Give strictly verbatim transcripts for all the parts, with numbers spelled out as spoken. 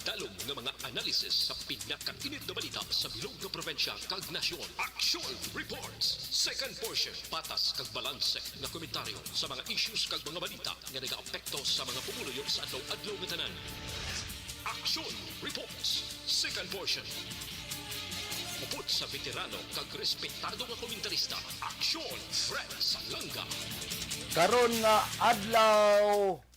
Dalom nga mga analisis sa pinakainit nga balita sa bilog nga probinsya kag nasyon. Action Reports, second portion. Patas kag balanse nga komentaryo sa mga issues kag mga balita nga nagaapekto sa mga pumuluyo sa adlaw-adlaw nga tanan. Action Reports, second portion. Upod sa veterano kag respetado nga komentarista, Action Fred Salanga. Karon nga adlaw,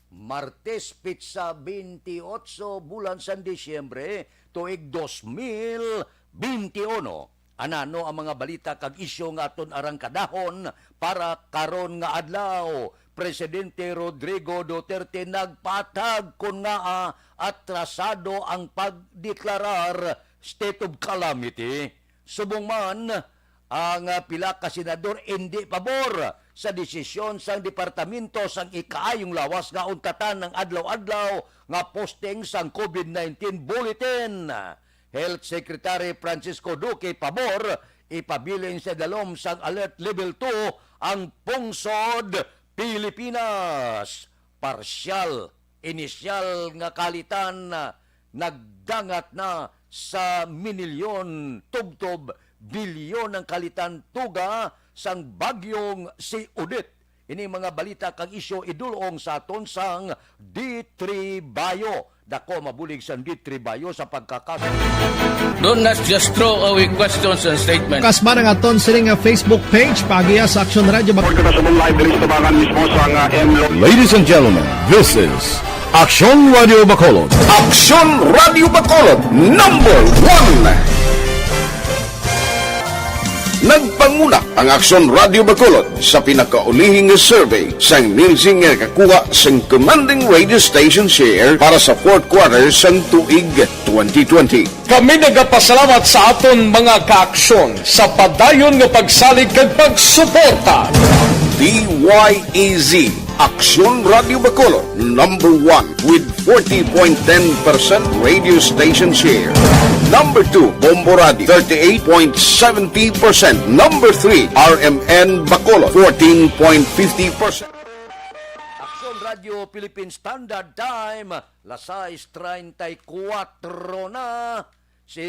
Martes, petsa twenty-eight, bulan sang Disyembre, tuig dos mil benti uno. Anano ang mga balita kag isyu nga aton arangkadahon para karon nga adlaw? Presidente Rodrigo Duterte nagpatag kon ngaa atrasado ang pagdeklarar state of calamity. Subong man, ang, ah, pila ka senador indi pabor sa desisyon sang Departamento sang Ikaayong Lawas nga untatan ang adlaw-adlaw nga posting sang COVID nineteen bulletin. Health Secretary Francisco Duque pabor ipabilin sa dalom sang Alert Level two ang pungsod Pilipinas. Parsyal, inisyal nga kalitan, ah, nagdangat na sa minilyon tubtob bilyon ang kalitan tuga sang bagyong si Odette. Ini mga balita kag isyu idulong sa aton sang D three Bio. Dako mabulig sa D three Bio sa pagkakas. Don't not just throw away questions and statements. Kasma ang aton sini nga Facebook page, pagiya sa Action Radio Bac- Pagkakasabong live diri sa tabangan mismo sa nga M Lo- Ladies and gentlemen, this is Action Radio Bacolod. Action Radio Bacolod, number one. Nagpanguna ang Action Radio Bacolod sa pinakaulihing nga survey sang Nielsen nga nakakuha sang commanding radio station share para sa fourth quarter sang tuig twenty twenty. Kami nagapasalamat sa aton mga kaaksyon sa padayon nga pagsalig kag pagsuporta. D Y E Z, Aksyon Radio Bacolod, number one with forty point ten percent radio station share. Number two, Bombo Radio, thirty-eight point seventy percent. Number three, R M N Bacolod, fourteen point fifty percent. Aksyon Radio Philippine Standard Time, las sais treinta y cuatro na. Si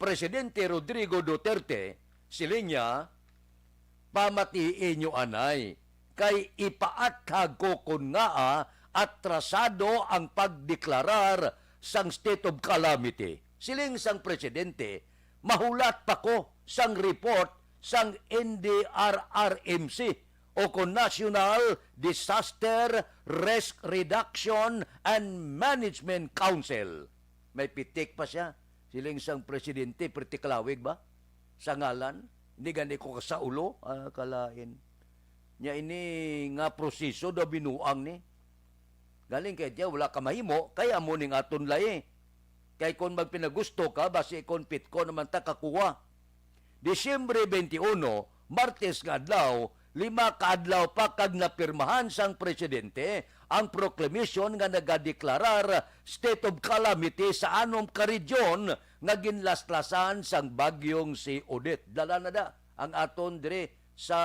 Presidente Rodrigo Duterte, siling niya, "Pamatii niyo anay, kay ipaathag ko kon ngaa atrasado ang pagdeklarar sang state of calamity." Siling sang presidente, "Mahulat pa ko sang report sang N D R R M C o kon National Disaster Risk Reduction and Management Council." May pitik pa siya. Siling sang presidente, perti kalawig ba sa ngalan? Hindi gani ko kasaulo, ah, kalain. Nya ini nga proseso daw binuang ni. Galing kay diya, wala ka mahimo, kay amo ning aton layi. Kay kon magpinagusto ka, basi kon pitko naman ta kakuha. Disyembre twenty-one, Martes nga adlaw, lima ka adlaw pa kag napirmahan sang presidente ang proclamation nga nagadeklarar state of calamity sa anom ka region nga ginlaslasan sang bagyong si Odette. Dala na da ang aton diri sa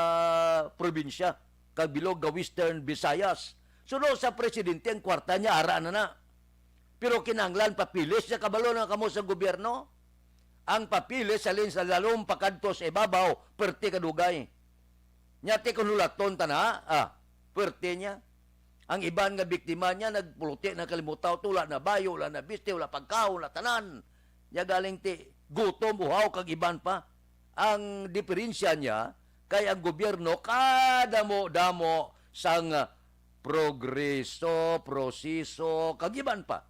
probinsya kag bilog nga Western Visayas. Suno sa presidente, ang kwarta niya ara na na. Pero kinahanglan papeles niya, kabalo na kamo sa gobyerno. Ang papeles halin sa lalom pakadto sa ibabaw, perti kadugay. Nya ti kon hulaton ta na, ah, perti niya. Ang iban nga biktima niya nagpuluti na kalimutaw, to, wala na bayo, wala na biste, wala pagkaon, wala tanan. Nya galing ti gutom, uhaw, kag iban pa. Ang diferensya niya kay ang gobyerno kadamo-damo sang progreso, proseso, kag iban pa.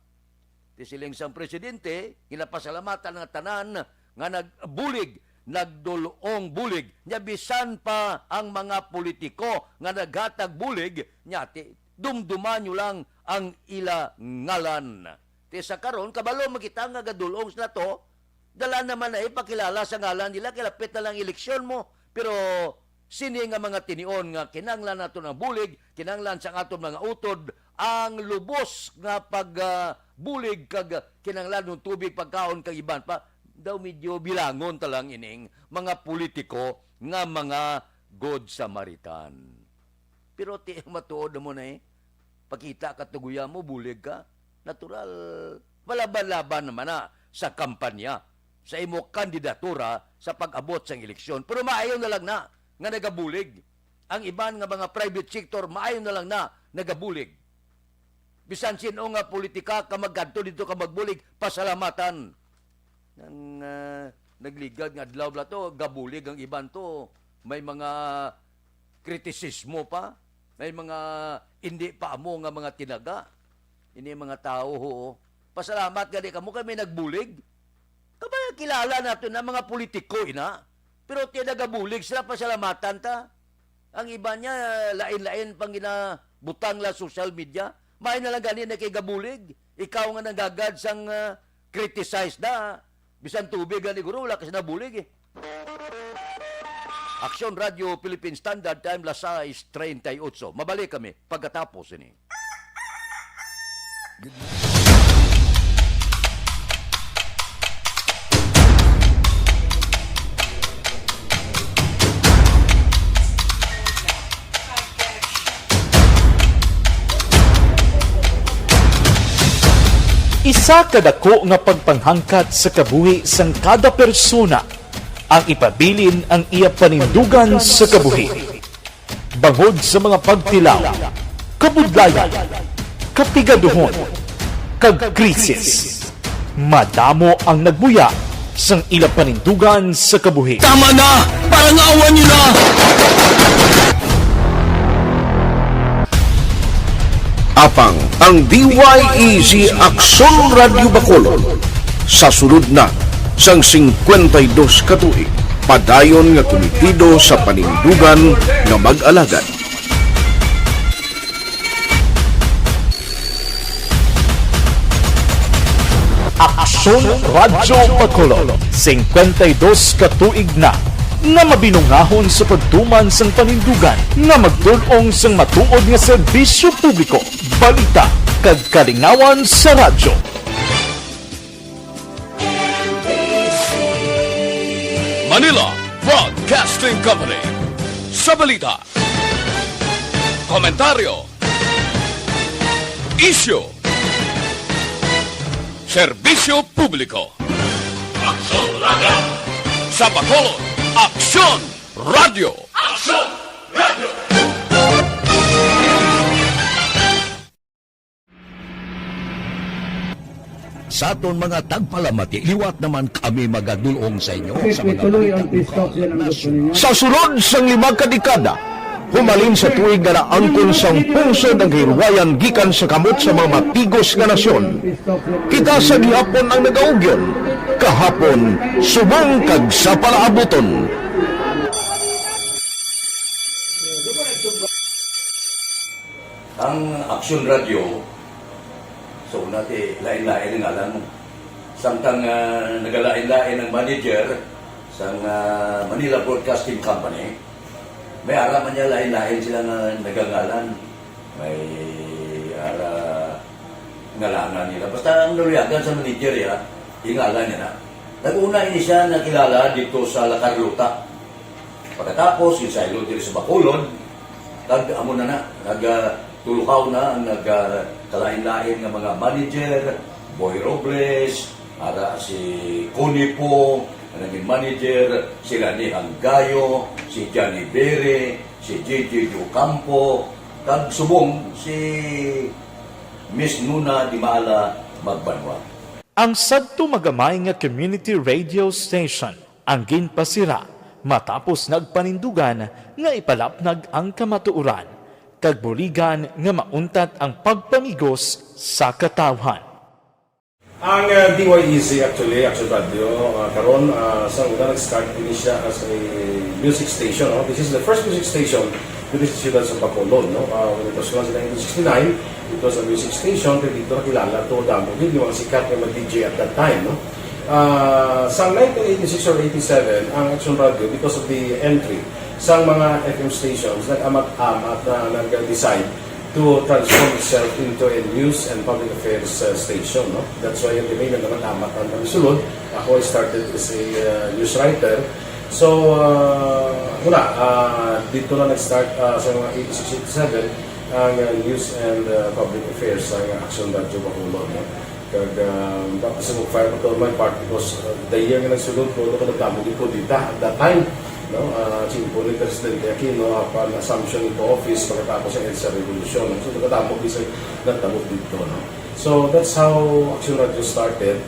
Ti siling sang presidente, ginapasalamatan nga tanan nga nagbulig, nagdul-ong bulig, nya bisan pa ang mga politiko nga naghatag bulig, nya ti dumduman nyo lang ang ila ngalan. Ti sa karon, kabalo man kita nga gadul-ong sila to, dala naman na ipakilala sa ngalan nila, kay lapit na lang eleksyon mo. Pero sini nga mga tinion nga kinahanglan naton ang bulig, kinahanglan sa aton mga utod ang lubos nga pag, ah, bulig kag kinahanglan ng tubig, pagkaon kag iban pa, daw medyo bilangon ta lang ining mga politiko nga mga Good Samaritan. Pero ti matuod mo na eh. Pakita ka tuguya mo, bulig ka. Natural, Malaban-laban naman na sa kampanya, sa imo kandidatura sa pag-abot sang eleksyon. Pero maayo na lang na nga nagabulig. Ang iban nga mga private sector, maayo na lang na nagabulig. Bisan sin-o nga politika, ka magkadto dito ka magbulig, pasalamatan. Nang, ah, nagligad nga adlaw bala to, gabulig ang iban to. May mga kritisismo pa, may mga indi pa amo nga mga tinaga. Ini mga tawo, ho, pasalamat gani kamo kay may nagbulig. Kabay, kilala nato na mga politiko, ina. Pero ti nagabulig sila, pasalamatan ta. Ang iba niya, lain-lain pang ginabutang la social media. May na lang gani na kay gabulig. Ikaw nga nanggagad sang, ah, criticize na. Bisan tubig gani guro, wala kasi nabulig eh. Aksyon Radio Philippine Standard Time, las sais treinta y ocho. Mabalik kami pagkatapos ini. Isa ka dako nga pagpanghangkat sa kabuhi sang kada persona ang ipabilin ang iya panindugan sa kabuhi. Bangod sa mga pagtilaw, kabudlayan, kapigaduhon, kag krisis, madamo ang nagbuya sang ila panindugan sa kabuhi. Tama na! Parangawan niyo na! Apang ang D Y E Z Aksyon Radyo Bacolod sa sulod na sang singkwenta y dos ka tuig, padayon nga kumitido sa panindugan nga mag-alagad. Aksyon Radyo Bacolod, singkwenta y dos ka tuig na nga mabinungahon sa pagtuman sang panindugan nga magtul-ong sang matuod nga serbisyo publiko, balita, kag kalingawan sa radyo. Manila Broadcasting Company. Sa balita, komentaryo, isyu, serbisyo publiko. Aksyon Radyo. Sa Bacolod, Aksyon Radyo. Aksyon Radyo. Sa aton mga tagpalamati, liwat naman kami magadul-ong sa inyo sa mga balita sa nasyonal. Sa sulod sang lima ka dekada, humalin sa tuig nga naangkon sang pungsod ang kahilwayan gikan sa kamot sa mga matigos nga nasyon, kita sa gihapon ang nagaugyon, kahapon, subong kag sa palaabuton. Ang Aksyon Radyo, sa una ti lain-lain ang ngalan. Samtang, ah, nagalain-lain ang manager sang, ah, Manila Broadcasting Company, may ara man niya lain-lain sila nga nagangalan. May ara ngalanan nila. Basta ang naluyagan sa manager, ya, ingalan niya na. Nag-una ini siya nakilala dito sa La Carlota. Pagkatapos, ginsaylo diri sa Bacolod, kag amo na na, nag, ah, tulukaw na ang nag, ah, kalain-lain nga mga manager, Boy Robles, ara si Connie Po, ang naging manager, si Rani Hanggayo, si Johnny Bere, si J J Ocampo, kag subong si Miss Nuna Di Maala Magbanwa. Ang sadto magamay nga community radio station ang ginpasira matapos nagpanindugan nga ipalapnag ang kamatuoran kag buligan nga mauntat ang pagpamigos sa katawhan. Ang, ah, D Y E Z actually, Action Radio, ah, karon, ah, sa una nag-start ini siya as a music station, no? This is the first music station diri sa siyudad sa Bacolod, no? Ah, when it was launched in nineteen sixty-nine, it was a music station, kay dito nakilala to, damo gyud yung mga sikat nga mga D J at that time, no? Ah, sa nineteen eighty-six or eighty-seven, ang Action Radio, because of the entry sa mga F M stations, nag-amat-amat na nag-decide to transform itself into a news and public affairs, uh, station, no? That's why yung kami nag-amat-amat ang kami sulod. Ako, I started as a, uh, news writer. So, uh, wala, uh, dito na nag-start, uh, sa mga eighty-six, eighty-seven, ang, uh, news and, uh, public affairs sa Action Radio Bacolod, no? Kag, ah, tapos ang fire pa to my part because, ah, the year nga nagsulod ko, ito ko nagdamo di ko dita at that time, no? Ah, chimpo ni Presidente Aquino, upon assumption into office, pagkatapos ang EDSA Revolution. So, nagdamo di sa nagtabo dito, no? So, that's how Action Radio started,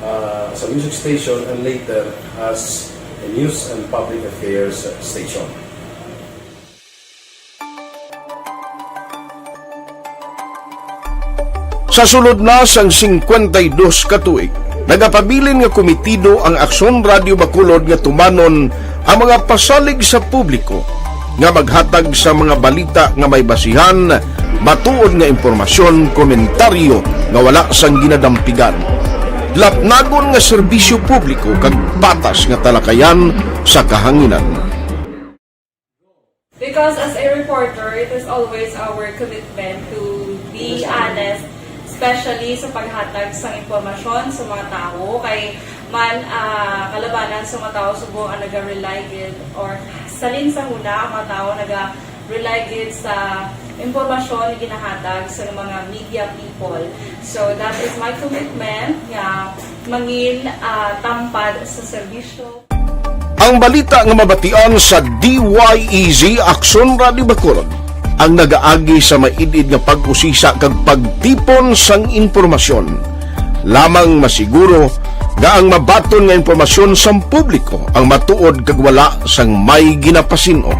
ah, as a music station and later as a news and public affairs station. Sa sulod na sang singkwenta y dos ka tuig, nagapabilin nga komitido ang Aksyon Radio Bacolod nga tumanon ang mga pasalig sa publiko nga maghatag sa mga balita nga may basihan, matuod nga impormasyon, komentaryo nga wala sang ginadampigan, lapnagon nga serbisyo publiko kag patas nga talakayan sa kahanginan. Because as a reporter, it is always our commitment to be honest, especially sa paghatag sang impormasyon sa mga tawo. Kay man, ah, kalabanan sa mga tawo subong ang naga-rely gid or salin sa huna ang mga tawo naga-rely gid sa impormasyon nga ginahatag sa mga media people. So that is my commitment nga mangin ah, tampad sa serbisyo. Ang balita nga mabatian sa D Y E Z Aksyon Radio Bacolod ang nagaagi sa maid-id nga pag-usisa kag pagtipon sang impormasyon. Lamang masiguro nga ang mabaton nga impormasyon sang publiko ang matuod kag wala sang may ginapasin-o.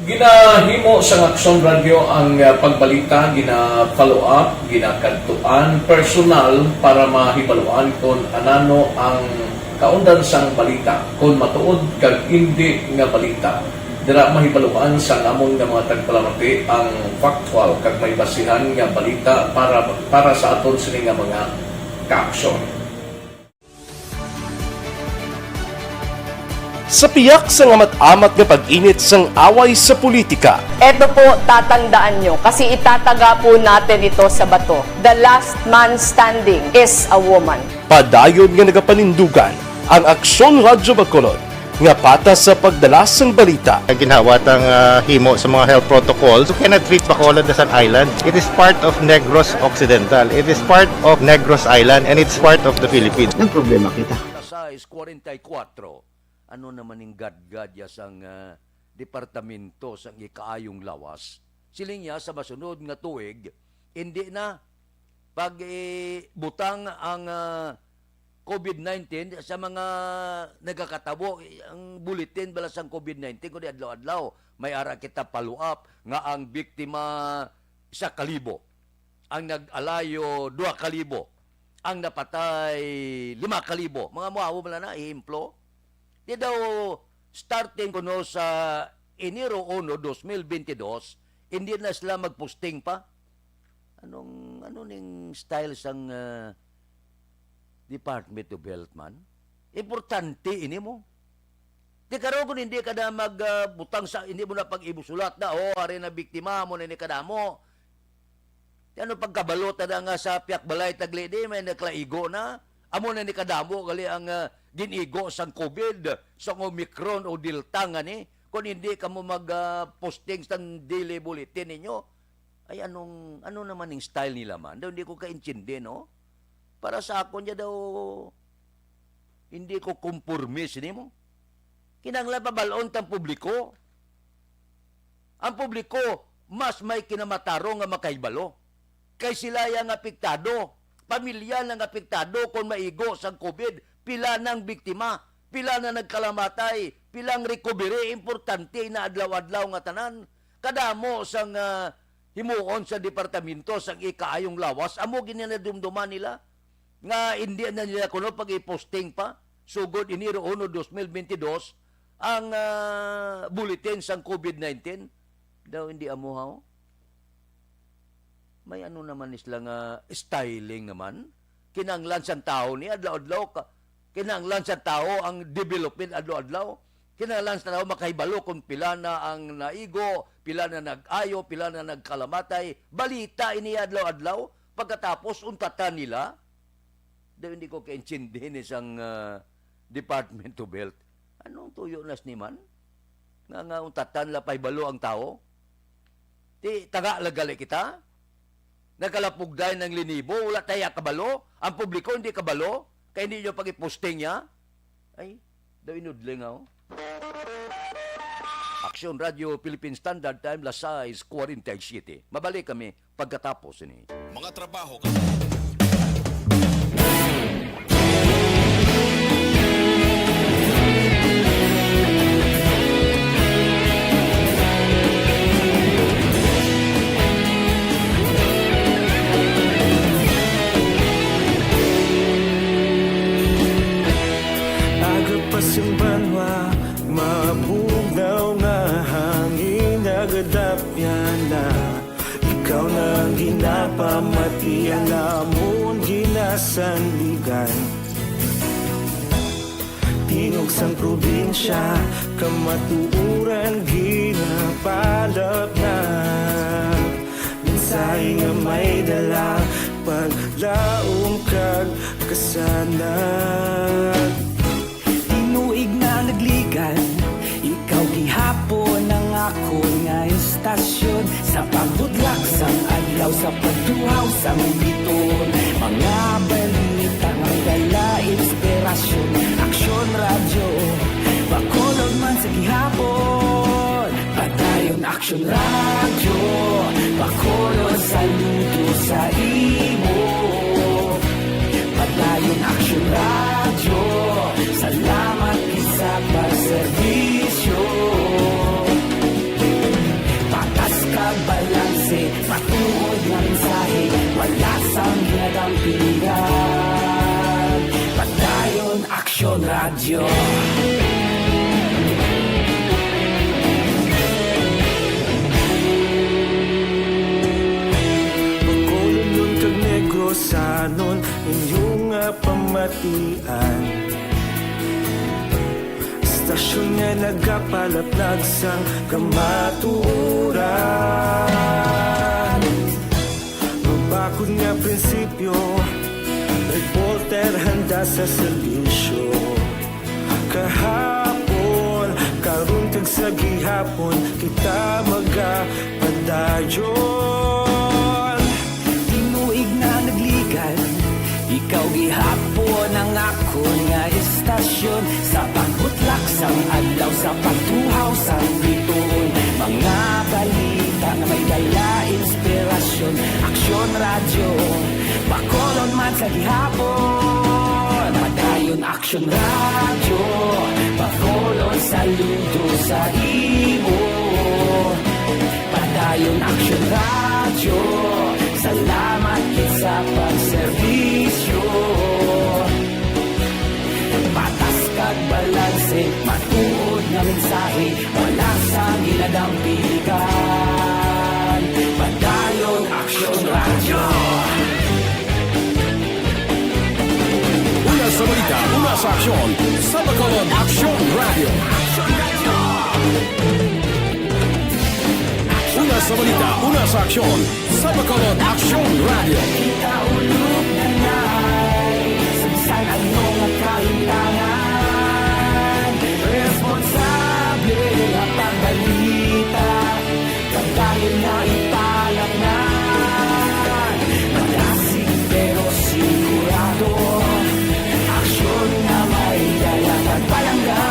Ginahimo sang Aksyon Radio ang, ah, pagbalita, gina-follow up, ginakadtuan personal para mahibaluan kon anano ang kaundan sang balita, kon matuod kag indi nga balita. Dira mahibaluan sang amon nga mga tagpalamati ang factual kag may basihan nga balita para, para sa aton sini nga mga kaaksyon. Sa piyak sang amat-amat nga pag-init sang away sa politika, Eto po, tatandaan nyo, kasi itataga po natin ito sa bato. The last man standing is a woman. Padayon nga nagapanindugan ang Aksyon Radyo Bacolod nga patas sa pagdala sang balita. Ginhawat ang, ah, himo sa mga health protocols. You cannot treat Bacolod as an island. It is part of Negros Occidental. It is part of Negros Island and it's part of the Philippines. Nagproblema kita. Size forty-four. Ano naman ning gadgad ya sang, ah, departamento sang ikaayong lawas? Siling niya sa masunod nga tuig, hindi na pag, eh, butang ang, ah, COVID nineteen sa mga nagakatabo, ang bulletin bala sang COVID nineteen, kundi adlaw-adlaw may ara kita follow up nga ang biktima isa kalibo, ang nag-alayo dua kalibo, ang napatay lima kalibo. Mga muawo man na, ehemplo. Di daw, starting kuno sa Enero uno, dos mil bentidós, hindi na sila magposting pa. Anong, ano ning style sang, ah, Department of Health man? Importante ini mo. Di karon kung hindi ka na mag, ah, butang sa, hindi mo na pag-ibusulat na, "Oh, ari na biktima mo na ni kadamo." Di ano pagkabalot na nga sa piyak balay tagli di, may naklaigo na. Amo na ni kadamo gali ang, ah, ginigo sang COVID, sang Omicron o Delta nga ni. Kung hindi ka mo mag, ah, posting sang daily bulletin ninyo, ay anong, ano naman ning style nila man? Daw hindi ko kaintindi, no? Para sa akon niya daw, hindi ko kumporme sini mo. Kinahanglan pabalon tang publiko. Ang publiko, mas may kinamatarong nga makahibalo. Kay sila yang apektado, pamilya nang apektado kon maigo sang COVID, pila nang biktima, pila na nagkalamatay, pilang recovery, importante na adlaw-adlaw nga tanan. Kadamo sang, ah, himuon sa departamento sang ikaayong lawas, amo gini nadumduman nila nga hindi na nila kuno pag-iposting pa sugod Enero uno, dos mil bentidós ang, ah, bulletin sang COVID nineteen. Daw hindi amo, haw? May ano naman ni sila nga styling naman. Kinahanglan sang tawo ni adlaw-adlaw ka, kinahanglan sang tawo ang development adlaw-adlaw. Kinahanglan sang tawo makahibalo kung pila na ang naigo, pila na nag-ayo, pila na nagkalamatay. Balita ini adlaw-adlaw. Pagkatapos untatan nila, daw hindi ko kaintindi ni sang, ah, Department of Health. Anong tuyo nas ni man? Nga, nga untatan la pahibalo ang tawo? Ti taga la gali kita? Nakalapugday ng linibo, wala tayo kabalo. Ang publiko hindi kabalo. Kaya hindi nyo pag-iposting niya. Ay, daw inudling ako. Action Radio Philippine Standard Time, las sais cuarenta y siete. Mabalik kami pagkatapos ini. Mga trabaho ka. Aga pa sing banwa, mabugnaw nga hangin, nagadapyan na. Ikaw na ang ginapamati, ang amon ginasandigan. Tingog sang probinsya, kamatuoran ginapalapnag. Mensahe nga may dala, paglaom kag kasanag. Tinuig na nagligan, ikaw gihapon ang akon nga istasyon. Sa pagbudlak sang adlaw, sa pagtuhaw sang biton, mga balita nga may dala inspirasyon. Aksyon Radyo, Bacolod man sa gihapon. Padayon Aksyon Radyo, Bacolod, saludo sa imo. Padayon Aksyon Radyo, salamat gid sa pagserbisyo. Patas kag balanse, matuod nga mensahe, wala sang ginadampigan. Padayon Aksyon Radyo. Bacolodnon kag Negrosanon, inyo nga pamatian. Istasyon nga nagapalaplag sang kamatuoran. Mabakod nga prinsipyo, reporter handa sa serbisyo. Kahapon, karon kag sa gihapon, kita magapadayon. Tinuig na nagligan, ikaw gihapon ang akon nga istasyon. Sa pagbutlak sang adlaw, sa pagtuhaw sang bituon, mga balita nga may dala inspirasyon. Aksyon Radyo, Bacolod man sa gihapon. Padayon Aksyon Radyo, Bacolod, saludo sa imo. Padayon Aksyon Radyo, salamat gid sa pagserbisyo. Patas kag balanse, matuod nga mensahe, wala sang ginadampigan. Padayon Aksyon Radyo. Una sa balita, una sa aksyon, sa Bacolod Aksyon Radyo. Una sa balita, una sa aksyon, sa Bacolod Aksyon Radyo. Kita ulog na nai, sa bisan ano nga kahimtangan, responsable nga pagbalita, pagdayon nga ipalatnan. Madasig pero sigurado, aksyon nga may dala kag palangga.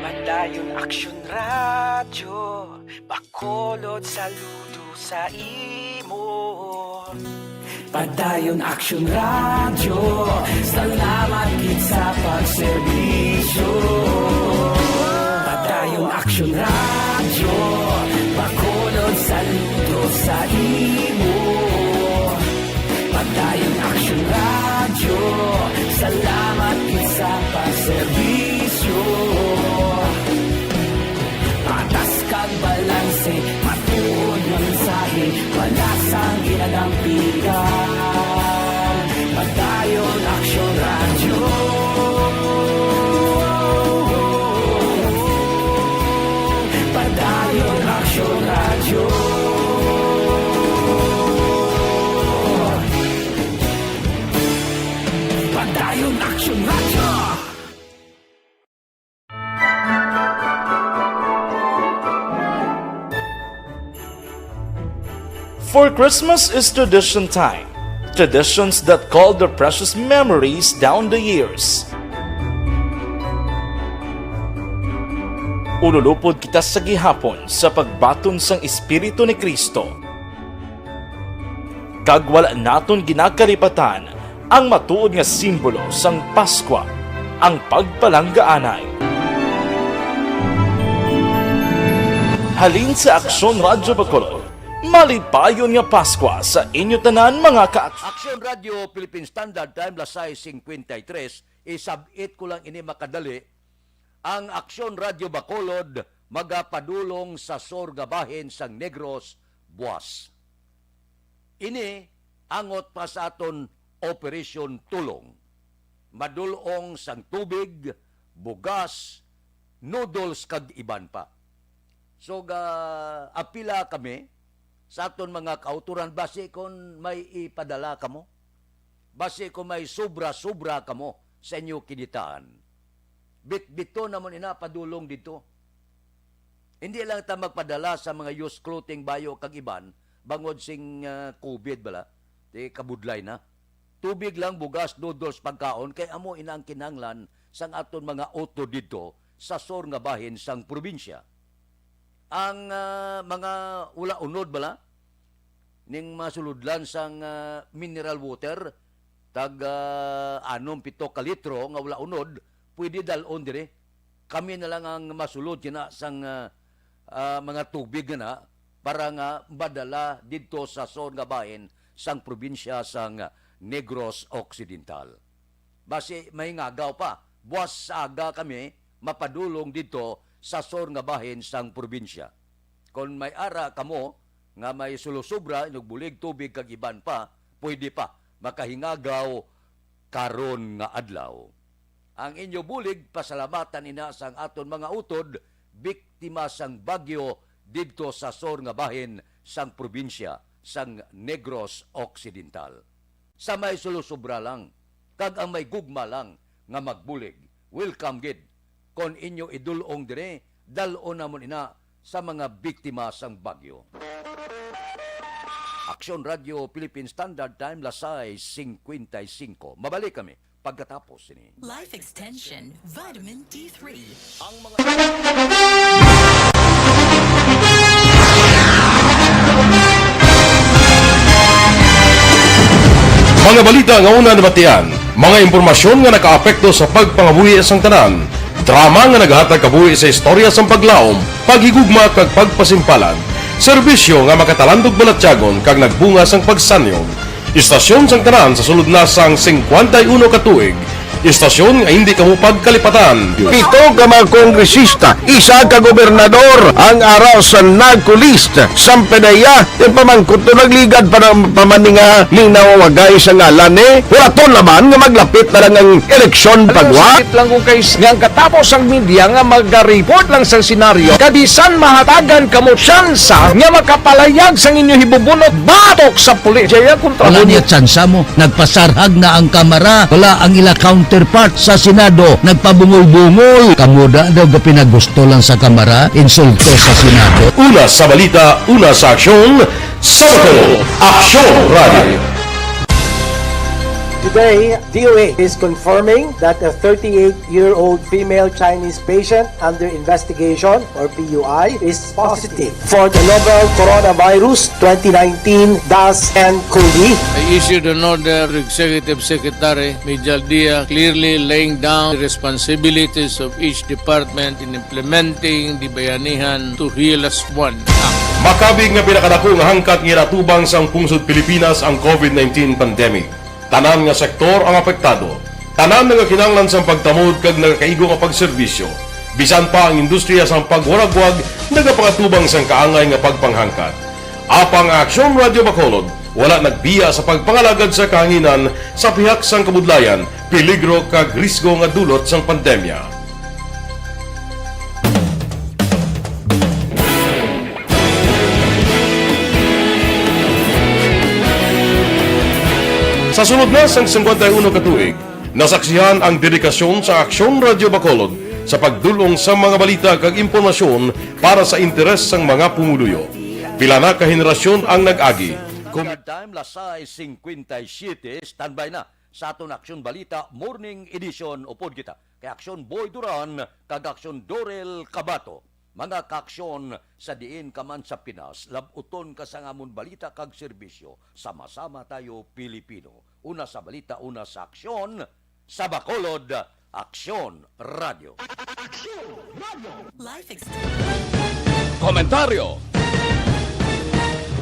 Padayon Aksyon Radyo, Bacolod, saludo sa imo. Padayon Aksyon Radyo, salamat gid sa pagserbisyo. Padayon Aksyon Radyo, Bacolod, saludo sa imo. Padayon Aksyon Radyo, salamat gid sa pagserbisyo. Patas kag balanse, matuod nga mensahe, wala sang ginadampigan. Padayon Aksyon Radyo. Padayon Aksyon Radyo. For Christmas is tradition time. Traditions that call the precious memories down the years. Ululupod kita sa gihapon sa pagbaton sang Espiritu ni Cristo. Kag wala naton ginakalipatan ang matuod nga simbolo sang Paskwa, ang pagpalanggaanay. Halin sa Aksyon Radyo Bacolod, malipayon nga Paskwa sa inyo tanan, mga ka- Aksyon Radyo Philippine Standard Time, las sais cincuenta y tres, isab-it ko lang ini makadali. Ang Aksyon Radyo Bacolod magapadulong sa sur nga bahin sang Negros, buas. Ini angot pa sa aton Operation Tulong. Madulong sang tubig, bugas, noodles kag iban pa. So, ga-apila kami sa aton mga kautoran basi kon may ipadala kamo. Basi kon may sobra-sobra kamo sa inyo kinitaan. Bitbiton namon ina padulong didto. Hindi lang ta magpadala sa mga used clothing, bayo kag iban bangod sing, ah, covid bala. Di kabudlay na. Tubig lang, bugas, noodles, pagkaon kay amo ina ang kinahanglan sang aton mga utod didto sa sur nga bahin sang probinsya. Ang, ah, mga ulaunod bala ning masulodlan sang, ah, mineral water, tag, ah, anom, pito ka litro nga ulaunod, pwede dal-on diri. Kami na lang ang masulod kina sang, ah, ah, mga tubig nga na para nga madala didto sa sur nga bahin sang probinsya sang Negros Occidental. Basi mahingagaw pa, buas sa aga kami mapadulong didto sa sur nga bahin sang probinsya. Kon may ara kamo nga may sulusubra, inyong bulig, tubig kag iban pa, pwede pa makahingagaw karon nga adlaw. Ang inyo bulig, pasalamatan ina sang aton mga utod, biktima sang bagyo didto sa sur nga bahin sang probinsya sang Negros Occidental. Sa may sulusubra lang, kag ang may gugma lang nga magbulig, welcome gid. Kon inyo idul-ong diri, dal-on namon ina sa mga biktima sang bagyo. Aksyon Radyo Philippine Standard Time, las sais cincuenta y cinco. Mabalik kami pagkatapos sini. Life Extension Vitamin D three. Ang mga Mga balita nga una nabatian, mga impormasyon nga nakaapekto sa pagpangabuhi sang tanan, drama nga nagahatag kabuhi sa istorya sang paglaom, paghigugma kag pagpasimpalan, serbisyo nga makatalandog balatyagon kag nagbunga sang pagsanyog. Istasyon sang tanan sa sulod na sang singkwenta y uno ka tuig. Istasyon nga hindi kamo pagkalipatan. Pito ka mga kongresista, isa ka gobernador ang ara sa NAGCO list. Sampanaya, ti pamangkot to nagligad pa na, pa man ni nga ning nawawagay sa ngalan ni. Hulaton naman nga maglapit na lang ang eleksyon. Alam mo, pagwa. Sakit lang kung kay nga ang katapos ang media nga magariport lang sa senaryo. Kabisan mahatagan kamo tsansa nga makapalayag sang inyo hibubunot batok sa pulis. Jaya kontra. Wala niya tsansa mo. Nagpasarhag na ang Kamara. Wala ang ila counterpart sa Senado. Nagpabungol-bungol. Kamo da daw gapinagusto lang sa Kamara. Insulto sa Senado. Una sa balita, una sa aksyon, sa Bacolod, Aksyon Radio. Today, D O A is confirming that a thirty-eight-year-old female Chinese patient under investigation, or P U I, is positive for the novel coronavirus twenty nineteen dash N COVID. I issued an order to Executive Secretary Mijal Dia, clearly laying down the responsibilities of each department in implementing the Bayanihan to Heal Us One Act. Makabig nga pinakadako nga hangkat nga ginatubang sang pungsod Pilipinas ang COVID nineteen pandemic. Tanan nga sektor ang apektado. Tanan nagakinahanglan sang pagtamod kag nagakaigo nga pagserbisyo. Bisan pa ang industriya sang pagwaragwag nagapangatubang sang kaangay nga pagpanghangkat. Apang ang Aksyon Radio Bacolod wala nagbiya sa pagpangalagad sa kahanginan sa pihak sang kabudlayan, peligro kag risgo nga dulot sang pandemya. Sa sulod na sang singkwenta y uno ka tuig, nasaksihan ang dedikasyon sa Aksyon Radio Bacolod sa pagdul-ong sa mga balita kag impormasyon para sa interes sang mga pumuluyo. Pila na ka henerasyon ang nag-agi. Standard Time, las sais cincuenta y siete, standby na sa aton Aksyon Balita Morning Edition. Upod kita kay Aksyon Boy Duran kag Aksyon Dorel Cabato. Mga kaaksyon, sa diin ka man sa Pinas, lab-uton ka sang amon balita kag serbisyo, sama-sama tayo Pilipino. Una sa balita, una sa aksyon, sa Bacolod, Aksyon Radio. Life ex- Komentaryo.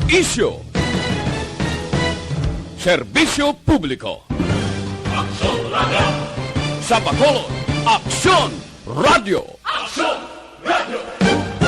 Isyu. Serbisyo publiko. Aksyon Radio. Sa Bacolod, Aksyon Radio. Aksyon